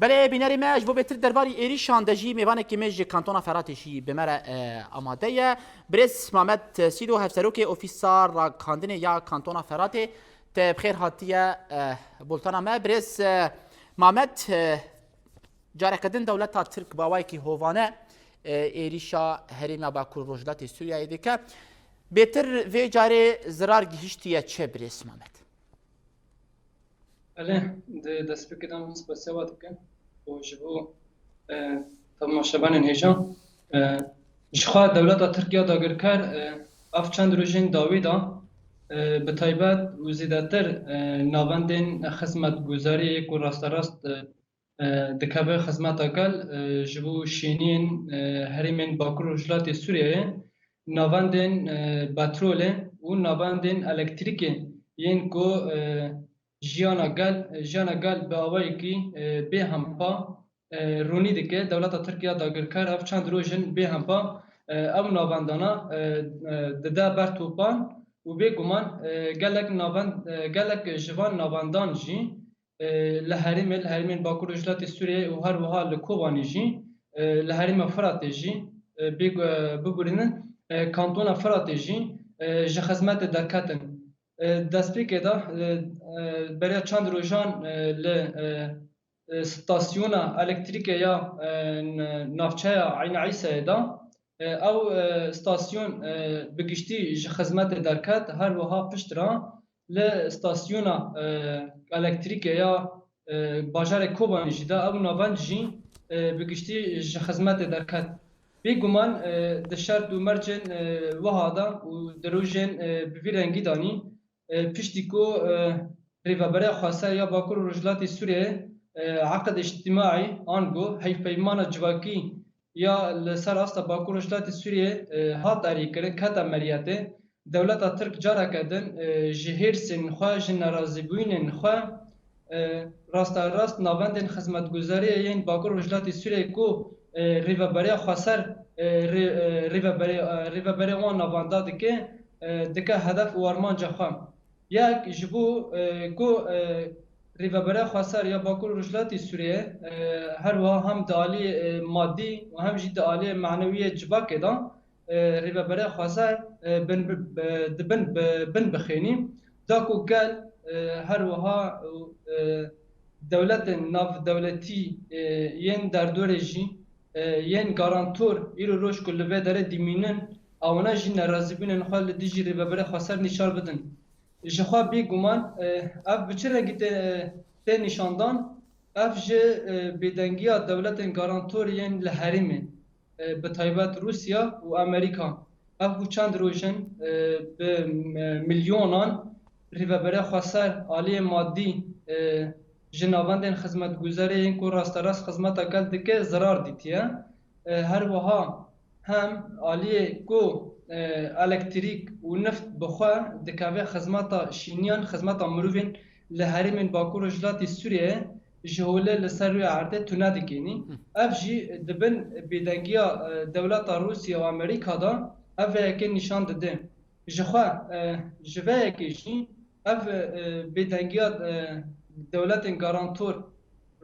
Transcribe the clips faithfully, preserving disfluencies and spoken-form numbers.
Belê, bînerê me, ji bo bêtir derbarî êrîşan de jî mêvanekî me ji Kantona Feratê jî bi me re, e, amade ye. Birêz Mamet Sîdo, hevserokê Ofîsa Ragihandinê ya Kantona Feratê, te bi xêr hatiye, e, bultena me. Birêz, e, Mamet, e, careke din dewleta Tirk bi awayekî hovane, e, êrîşa herêma Bakur Rojhilatê Sûriyeyê dike. Bêtir vê carê zirar gihiştiye çi, birêz Mamet? Belê, di destpêkê de min spasiya we dikim û ji bo, e, temaşevanên hêja, e, ji xwe dewleta Tirk ya dagirker, e, ev çend rojên dawî de, e, bi taybet û zêdetir, e, navendên xizmetguzariyê ku rasterast, e, e, dikeve xizmeta gel, e, ji bo şêniyên, e, herêmên Bakur Rojhilatê Sûriyeyê, navendên, e, petrolê û navendên elektrîkê yên ku, e, jiyana gel, jiyana gel bi awayekî, e, bêhempa, e, rûnî dike. Dewleta Tirk ya dagirker ev çend roj in bêhempa, e, ew navendana, e, e, dide ber topan û bêguman, e, gelek navend-, e, gelek ji van navendan jî, e, li herêmê, li herêmên Bakur Rojhilatê Sûriyeyê û her wiha li Kobanê jî, e, li herêma Firatê jî, e, bê, e, bibûrînin, e, kantona Firatê jî, e, ji xizmetê derketin. E, destpêkê de, e, e, beriya çend rojan, e, li, e, e, stasyona elektrîkê ya, e, n-, navçeya Eyn Îsayê de, e, ew, e, stasyon, e, bi giştî ji xizmetê derket, her wiha piştre li stasyona, e, elektrîkê ya, e, bajarê Kobanê jî de ew navend jî, e, bi giştî ji xizmetê derket. Bêguman, e, di şert û mercên, e, wiha de û di rojên, e, bi vî rengî de nî, e, piştî ku, e, Rêveberiya Xweser ya Bakur û Rojhilatê Sûriyeyê, e, eqid îctimaî, ango hevpeymana civakî ya li ser asta Bakur Rojhilatê Sûriyeyê, e, hat erêkirin, kete meriyetê, dewleta Tirk careke din, e, ji hêrsên xwe, ji nerazîbûyînên xwe, e, rasterast navendên xizmetguzariyê yên Bakur Rojhilatê Sûriyeyê ku, e, Rêveberiya Xweser, e, rê-, e, rêveberiya, e, rêveberiya wan navenda dike, e, dike hedef û armanca xwe. Yek ji bo, e, ku, e, Rêveberiya Xweser ya Bakur û Rojhilatê Sûriyeyê, e, her wiha hem di alî, e, madî û hem jî di alî manewiyê civakê de, e, Rêveberiya Xweser, e, bin bi, bi, di bin bi, bin bixênî, da ku gel, e, her wiha, e, dewletên navdewletî, e, yên derdorê jî, e, yên garantor îro roj ku li vê derê dimînin, ewna jî nerazîbûnên xwe li dijî Rêveberiya Xweser nîşan bidin. Ji xwe bêguman, e, ev bi çi rengî tê, tê nîşandan? Ev ji, e, bêdengiya dewletên garantor yên li herêmê, e, bi taybet Rûsya û Amerîka. Ev ku çend roj in, e, bi, e, milyonan Rêveberiya Xweser aliyê madî, e, ji navendên xizmetguzarê yên ku rasterast xizmeta gel dike zirar dîtiye. E, her wiha hem aliyê ku, e, elektrîk û nift bi xwe dikeve xizmeta şîniyan, xizmeta mirovên li herêmên Bakur Rojhilatê Sûriyeyê ji holê li ser rûyê erdê tune dikênî. Ev jî di bin bêdengiya, e, dewleta Rûsya û Amerîka de ev vê yekê nîşan dide. Ji xwe, e, ji vê yekê jî ev, e, bêdengiya, e, dewletên garantor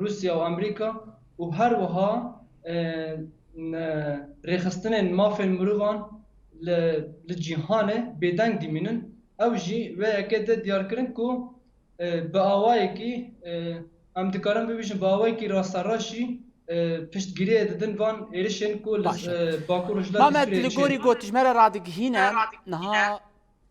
Rûsya û Amerîka û her wiha, e, n-, rêxistinên mafên mirovan li, li cîhanê bêdeng dimînin. Ew jî vê yekê de diyar kirin ku, e, bi awayekî, e, em dikarin bibêjin bi awayekî rasterast jî, e, piştgiriyê didin van êrişên ku li, Baş e. e, Bakur Rojhilatê Mamet, Sûriyeyê li çêne. Gorî gotî ji me re radigihîne, niha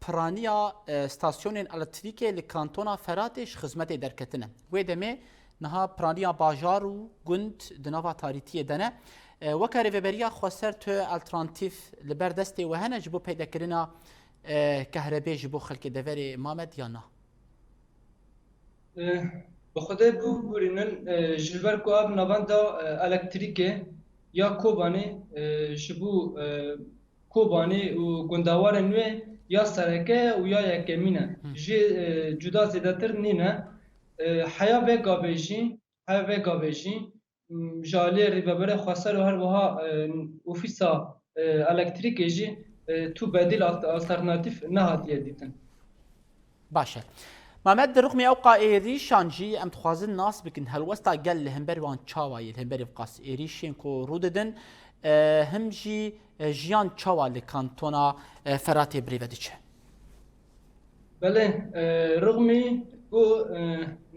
piraniya, e, stasyonên elektrîkê li kantona Feratê ji xizmetê derketine. Wê demê niha piraniya bajar û gund di nava tarîtiyê de ne. E, weke Rêveberiya Xweser tu alternatîf li ber destê we hene ji bo peydekirina, e, kehrebê ji bo xelkê deverê Mamet ya na? E, bi Xwedê bibûrînin, e, ji ber ku ev navenda, e, elektrîkê ya Kobanê, e, ji bo, e, Kobanê û gundewarên wê ya sereke û ya yekemîn e. Hı. Jê, e, cuda zêdetir nîne. E, heya vê gavê jî, heya vê gavê jî, m, ji aliyê Rêveberiya Xweser û her wiha, e, ofîsa, e, elektrîkê jî, e, tu bedîl alt-, alternatîf nehatiye dîtin. Baş e. Mamed, di rixmê ewqa êrîşan jî em dixwazin nas bikin helwesta gel li hember wan çawa ye, li hemberî vqas êrîşên ku rû didin, e, him jî, e, jiyan çawa li kantona, e, Feratê bi rê ve diçe? Belê, e, rixmî ku, e,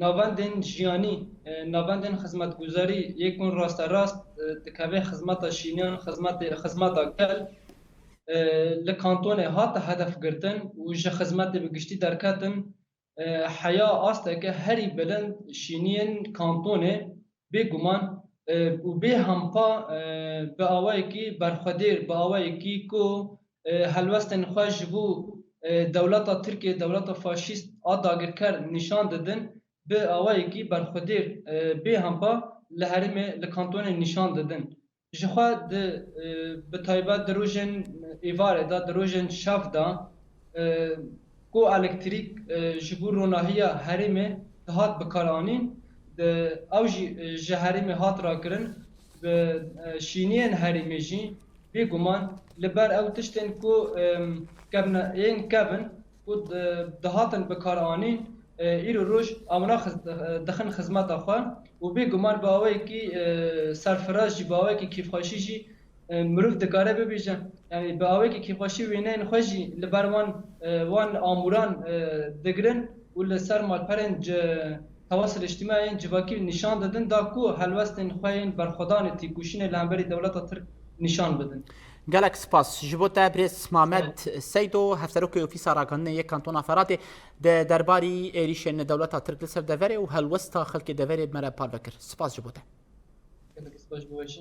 navendên jiyanî, e, navendên xizmetguzarî yê ku rasterast, e, dikeve xizmeta şîniyan, xizmetê, xizmeta gel, e, li kantonê hate hedef girtin û ji xizmetê bi giştî derketin, e, heya asteke herî bilind şîniyên kantonê bêguman, e, û bêhempa, e, bi awayekî berxwedêr, bi awayekî ku, e, helwestên xwe ji bo, e, dewleta Tirkiyê, dewleta faşîst a dagirker nîşan didin, bi awayekî berxwedêr, e, bêhempa li herêmê, li kantonê nîşan didin. Jixwe di, e, bi taybet di rojên êvarê de, di rojên şev de, e, ku elektrîk, e, ji bo ronahiya herêmê dihat bikaranîn, di, ew jî, e, ji herêmê hat rakirin, bi, e, şîniyên herêmê jî bêguman li ber ew tiştên ku, e, kevne-, ên kevin, ku di-, dihatin bikaranîn, e, îro roj amra xiz-, e, dixin xizmeta xwe û bêguman bi awayekî, e, serfiraz jî, bi awayekî kêfxweşî jî, e, mirov dikare bibêje. Yanî bi awayekî kêfxweşî wêneyên xwe jî li ber wan, e, wan amûran, e, digirin û li ser malperên ci-, tewasil îctîmaiyên civakî nîşan didin, da ku helwestên xwe yên berxwedanê têkoşînê li hemberî dewleta Tirk nîşan bidin. Gelek spas. Ji bo te birêz Mamed Seydo, hevserokê Ofîsa Ragihandinê yê Kantona Feratê, di derbarî êrîşên dewleta Tirk li ser deverê û helwesta xelkê deverê me re parve kir. Spas ji bo te. Gelek spas ji bo we jî.